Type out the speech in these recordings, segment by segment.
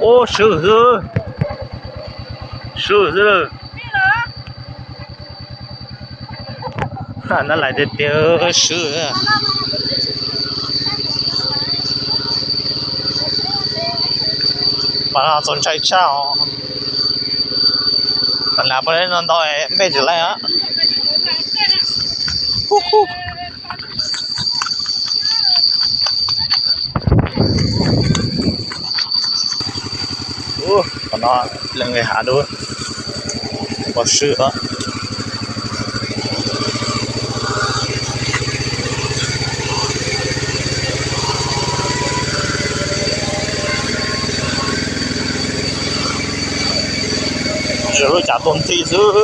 Ub, swb xwb, swb xwb lawm. Nab lais tiag tiag, swb. Mas txaus ntshai tshaj os. Pas nav poj no ntau npej tsis laij os. Qhov no leej hav dub, pov swb os. Tsuas lub cav tuaj nti xwb.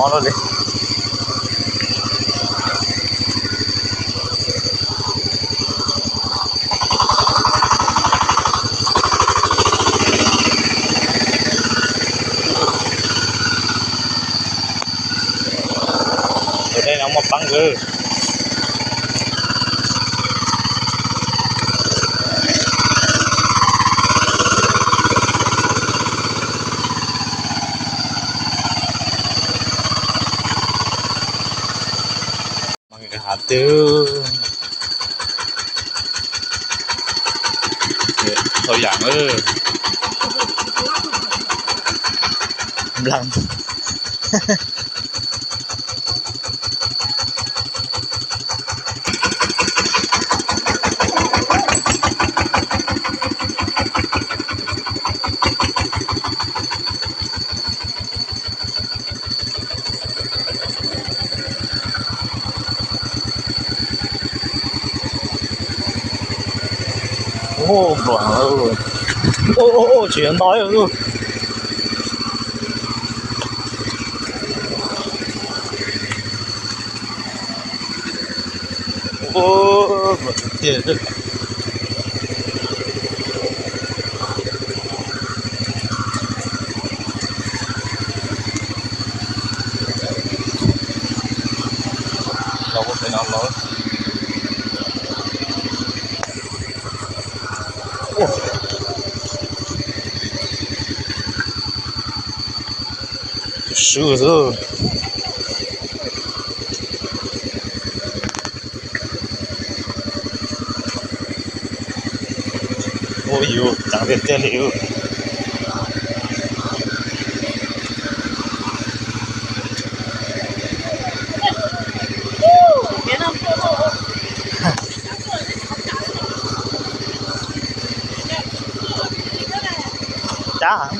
Mob luaj li. Tus dej no muaj peeb kawg. Hav twg tau yam nplas. Tsis yog ntau. Tiag. Los pem no los. Tus swb xwb. Ua yus ceev tiag tiag li. Cab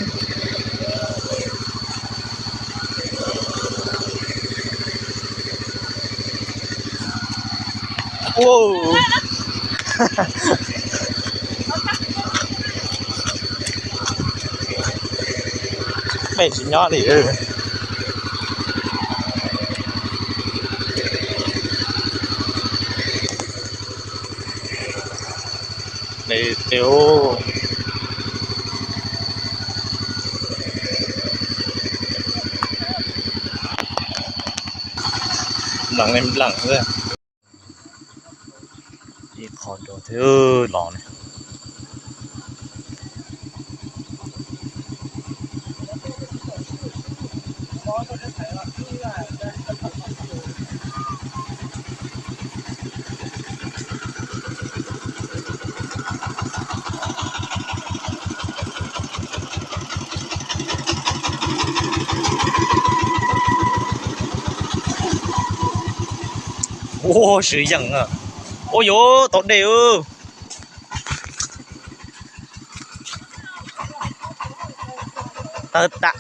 heev. Peb tsis nyob li. Nplees li nplees xwb. Ib qho dua thiab los ne. Ua swv yeem. Ua yuav tau dej. Tawg tas.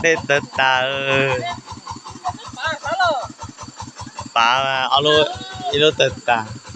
Dej tawg tas. Pav ob lub. Ib lub tawg tas.